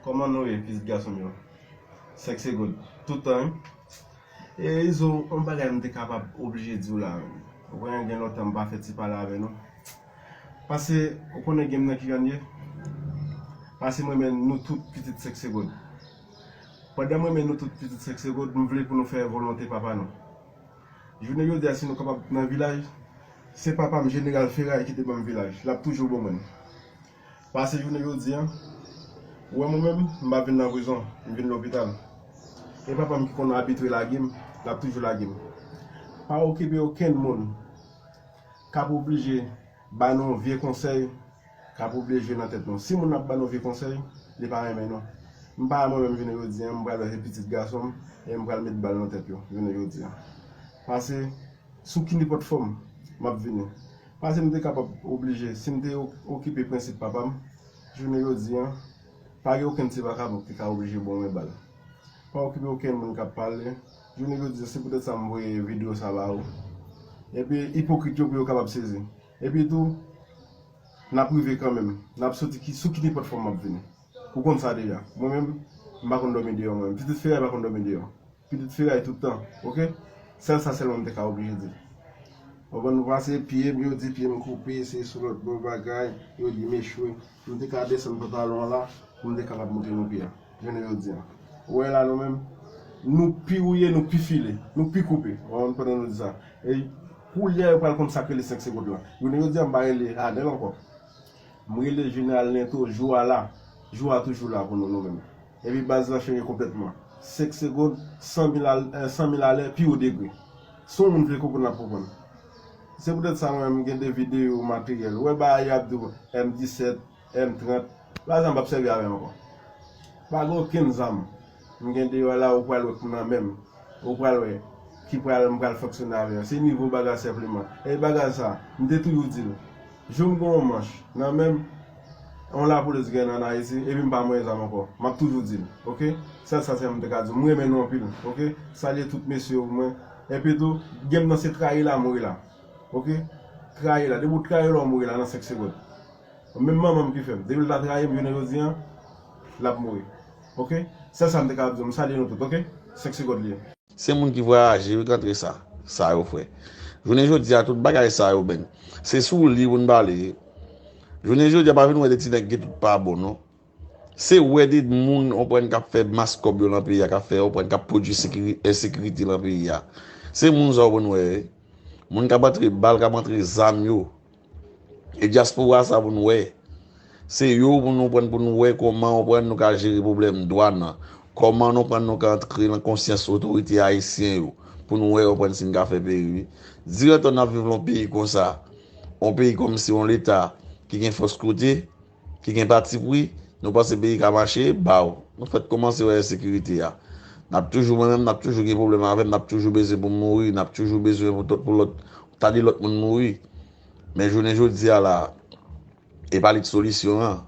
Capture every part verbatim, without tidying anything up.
Kòman nou ye, pitit gason m yo? Sèk se God. Tout tan, wi. E Izo, yon bagay m te kapab oblije di w la, wi. Ou konnen gen lontan m pa fè ti pale avè nou. Pase, ou konnen gen m nan ki jan l ye? Pase m renmen nou tout pitit Sèk se God. Pandan m renmen nou tout pitit Sèk se God, m vle pou nou fè volonte papa nou. Jounen jodi a, si nou kapab nan vilaj, se papa m, Jeneral Feray, ki te ban m vilaj. L ap toujou ban mwen l. Pase jounen jodi a, ou wè mwen menm, m pa vin nan prizon, m vin lopital. E papa m ki konn abitye lage m, l ap toujou lage m. Pa okipe okenn moun k ap oblije ba nou vye konsèy, k ap oblije nan tèt nou. Si moun ap ba nou vye konsèy, li pa renmen nou. M pa mwen menm jounen jodi a, m pral wè se pitit gason m, e m pral met bal nan tèt yo, jounen jodi a. Pase, sou ki nenpòt fòm, m ap vini. Pase m te kapab oblije, si m te o-, okipe prensip papa m, jounen jodi a, pa gen okenn ti vakabon ki te ka oblije ban mwen bal. Pa okipe okenn moun k ap pale. Jounen jodi a, se poutèt sa m voye videyo sa ba ou. Epi, ipokrit yo pou yo kapab sezi. Epi tou, n ap rive kanmenm. N ap soti ki, sou ki nenpòt fòm m ap vini. Ou konn sa deja. Mwen menm, m pa konn dòmi deyò mwen menm. Pitit Feray pa konn dòmi deyò. Pitit Feray tout tan, oke? Sèl sa sèlman m te ka oblije di. Ou konprann, nou pase pye m, yo di pye m koupe, se sou lòt bò bagay, yo di m echwe. M te ka desann pantalon an la, pou m te kapab montre nou pye a. Jounen jodi a. Ou wè la nou menm, nou pi wouye, nou pi file, nou pi koupe. Ou konprann, pandan nou di sa. E koulye a yo pral konn sa k rele sèk se God la. Jounen jodi a, m pa rele Anèl ankò. M rele Jeneral Lento, jou a la. Jou a toujou la pou nou, nou menm. Epi baz la chanje konplètman. Sèk se God, san mil al-, eh, san mil alè, pi wo degre. Si yon moun vle konprann, l ap konprann. Se poutèt sa mwen menm, m gen de videyo materyèl. Ou wè bagay y ap di w, M disèt, M trant. Bagay sa m p ap sèvi avè l ankò. Pa gen okenn zam. M gen deyò la, ou pral wè k nan men m. Ou pral wè ki pral, m pral fonksyone avè yo. Se nivo bagay senpleman. E bagay sa, m te toujou di l. Jou m gen yon manch nan men m, yon lapolis gen ann Ayiti, epi m pa manyen zam ankò. M ap toujou di l, oke? Sèl sa, se m te ka di w. M renmen nou anpil, oke? Salye tout mesye yo pou mwen. Epi tou, gen m nan se trayi la, mouri la. Oke? Trayi la. Depi w trayi la, w mouri la nan senk segonn. Menm manman m ki fè m. Depi l ta trayi m, jounen jodi a, l ap mouri. Oke? Sèl sa m te kapab di w. M salye nou tout, oke? Senk segonn li ye. Se moun ki vwayaje, wi, k antre sa. Sa yo fè. Jounen jodi a, tout bagay sa yo, ben, se sou li pou n pale. Jounen jodi a, pa vin wè de ti nèg gen tout pa bon, non. Se wè de moun, w konprann, k ap fè mas kòb yo nan peyi a, k ap fè, w konprann, k ap pwodui sekiri-, ensekirite nan peyi a. Se moun sa w konn wè, wi. Moun k ap antre bal, k ap antre zam yo. E dyaspora sa pou n wè. Se yo pou nou pran, pou nou wè kòman, w konprann, nou ka jere pwoblèm dwàn nan. Kòman nou pran, nou ka antre nan konsyans otorite ayisyen yo. Pou nou wè, w konprann, si n ka fè peyi, wi. Dirèkteman, n ap viv nan yon peyi konsa. Yon peyi kòmsi yon leta ki gen fòs kote, ki gen patipri, nou panse peyi ka mache, baw. Nou fèk kòmanse wè ensekirite a. N ap toujou, mwen menm, n ap toujou gen pwoblèm avè m, n ap toujou bezwen pou m mouri, n ap toujou bezwen pou tout, pou lòt, ta de lòt moun mouri. Men jounen jodi a la, e pa li k solisyon an.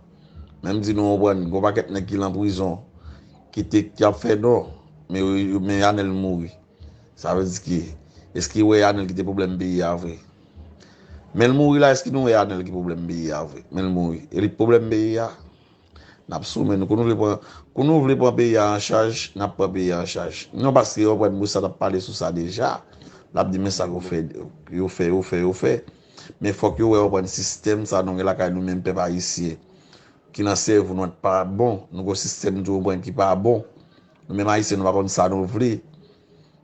Men m di nou, w konprann, gon pakèt nèg ki nan prizon, ki te, ki ap fè non, men yo, yo, men Anèl mouri. Sa vle di ki, èske w wè Anèl ki te pwoblèm peyi a vre? Men l mouri la, èske nou wè Anèl ki pwoblèm peyi a vre? Men l mouri. E li k pwoblèm peyi a? N ap sou men nou. Kou nou vle pran, kou nou vle pran peyi a an chaj, n ap pran peyi a an chaj. Non, paske yo pran Moussa t ap pale sou sa deja. L ap di, men sa yo fè, yo fè, yo fè, yo fè. Men fòk yo wè, yo pran sistèm sa nou gen lakay nou menm pèp ayisyen. Ki nan sèvo nou pa bon. Nou gon sistèm tou, yo pran ki pa bon. Nou menm ayisyen, nou pa konn sa nou vle.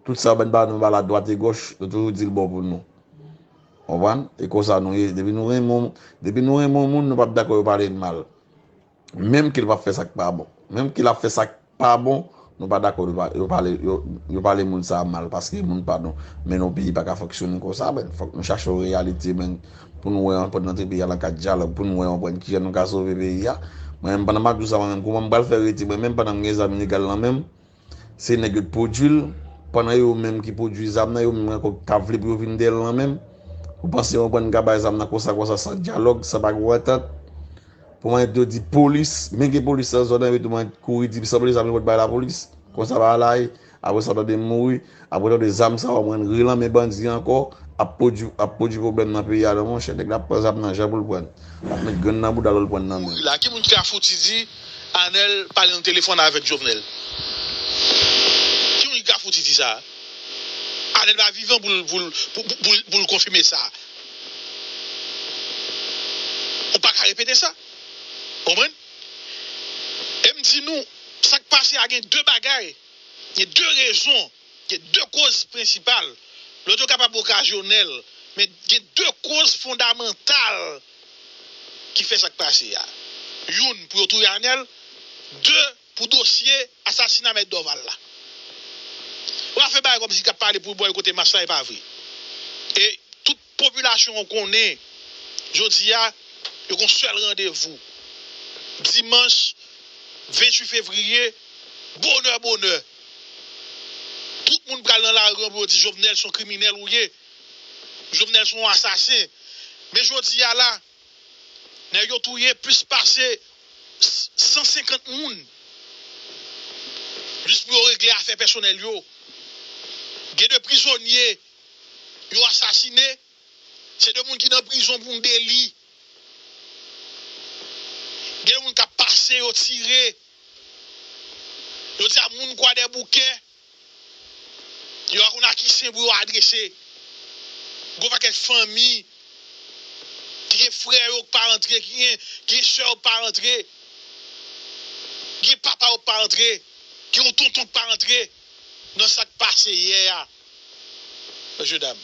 Tout sa yo ban ba nou ba la dwat e gòch, nou toujou di l bon pou nou. Konprann? E konsa nou ye. Depi nou renmen, depi nou renmen yon moun, nou p ap dakò yo pale n mal. Menm ke l p ap fè sa k pa bon. Menm ke l ap fè sa k pa bon, nou pa dakò yo pa-, yo pale, yo, yo pale moun sa a mal, paske moun pa nou. Men yon peyi pa ka fonksyone konsa, men fòk nou chache yon reyalite, men pou nou wè, ann pran antre peyi a nan kad dyalòg, pou nou wè, ann pran kijan nou ka sove peyi a. Mwen menm, pandan m ap di w sa, mwen menm, kouman m pral fè rete, mwen menm, pandan m gen zam ilegal lan men m, se nèg yo t pwodui l, pandan yo menm ki pwodui zam nan, yo menm ankò ka vle pou yo vin dèyè l lan men m. Ou panse yo pran ka bay zam nan konsa, konsa, san dyalòg, san pa gen antant? Pou mwen, yo di polis, men gen polis nan zòn nan, epi tou mwen kouri di, sanble zam yo pot bay lapolis. Konsa bagay la ye. Apre sa, w tande m mouri. Apre, w tande zam sa yo, mwen, re lan men bandi ankò, ap pwodui, ap pwodui pwoblèm nan peyi a, non, monchè. Nèg la ap pran zam nan jan pou l pran. L ap met grenn nan bouda l, l pran nan men. Mouri la. Ki moun ki ka fouti di, Anèl pale nan telefòn avèk Jovenel. Ki moun ki ka fouti di sa? Anèl pa vivan pou l, pou l, pou, pou, pou l, pou l konfime sa. Ou pa ka repete sa. Konprann? E m di nou, sa k pase a gen de bagay, gen de rezon. Gen de koz prensipal. Lòt yo kapab okazyonèl, men gen de koz fondamantal ki fè sa k pase a. Youn, pou yo touye Anèl. De, pou dosye asasina Mèt Dorval la. Ou pa fè bagay kòmsi k ap pale pou bò kote mas la, e pa vre. E tout popilasyon an konnen, jodi a, yo gon sèl randevou. Dimanch venntuit fevriye, bonè, bonè. Tout moun pral nan lari an pou yo di Jovenel se yon kriminèl ou ye. Jovenel se yon asasen. Men jodi a la, nèg yo touye plis pase san senkant moun. Jis pou yo regle afè pèsonèl yo. Gen de prizonye yo asasine. Se de moun ki nan prizon pou yon deli. Gen de moun k ap pase, yo tire. Yo di a moun Kwadèboukè. Yo pa konn a ki sen pou yo adrese. Gon pakèt fanmi ki gen frè yo k pa rantre, ki gen, ki gen sè yo k pa rantre, ki gen papa yo k pa rantre, ki gen yon tonton k pa rantre nan sa k pase yè a. Mesye dam.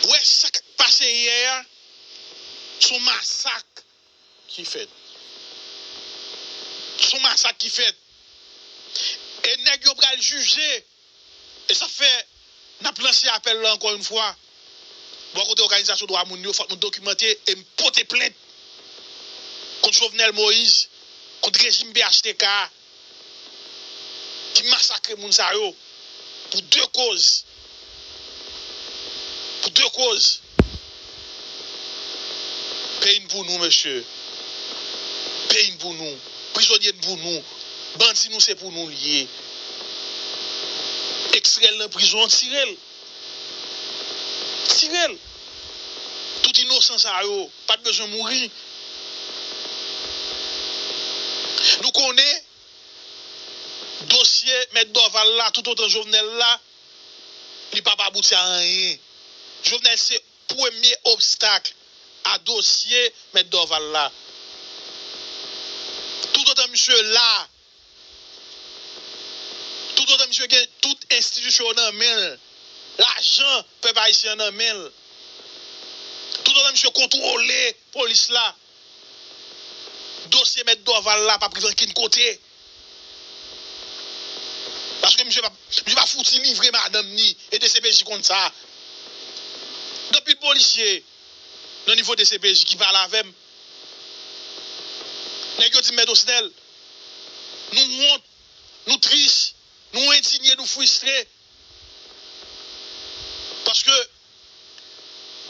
Ou wè sa k pase yè a, se yon masak ki fèt. Se yon masak ki fèt. E nèg yo pral jije. E sa fè n ap lanse apèl la ankò yon fwa. Bò kote òganizasyon dwa moun yo, fòk nou dokimante e m pote plent kont Jovenel Moïse, kont rejim P H T K a, ki masakre moun sa yo pou de koz. Pou de koz. Peyi n pou nou, mesye. Peyi n pou nou. Prizonye n pou nou. Bandi nou se pou nou l ye. Ekstrè l nan prizon an, tire l. Tire l. Tout inosan sa yo pa t bezwen mouri. Nou konnen dosye Mèt Dorval la, toutotan Jovenel la, li p ap abouti a anyen. Jovenel se premye obstak a dosye Mèt Dorval la. Toutotan misye la, toutotan misye gen tout enstitisyon yo nan men l, lajan pèp ayisyen an nan men l, toutotan misye kontwole polis la, dosye Mèt Dorval la p ap rive ankenn kote. Paske misye pa, misye pa fouti livre madanm ni, e D C P J konn sa. Gen anpil polisye nan nivo D C P J ki pale avè m. Nèg yo di m, Mèt Osnèl, nou wont, nou tris, nou endinye, nou fristre. Paske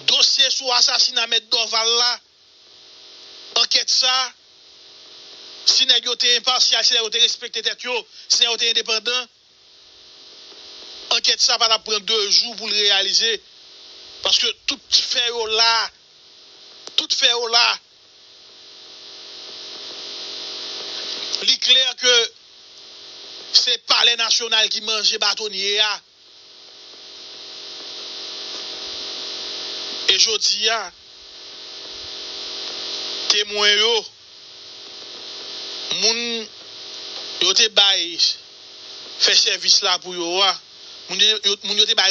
dosye sou asasina Mèt Dorval la, ankèt sa, si nèg yo te enpasyal, si nèg yo te respekte tèt yo, si nèg yo te endepandan, ankèt sa pa t ap pran de jou pou l reyalize. Paske tout fè yo la, tout fè yo la. Li klè ke se Palè Nasyonal ki manje batonye a. E jodi a, temwen yo, moun yo te bay fè sèvis la pou yo a, moun yo, moun yo te bay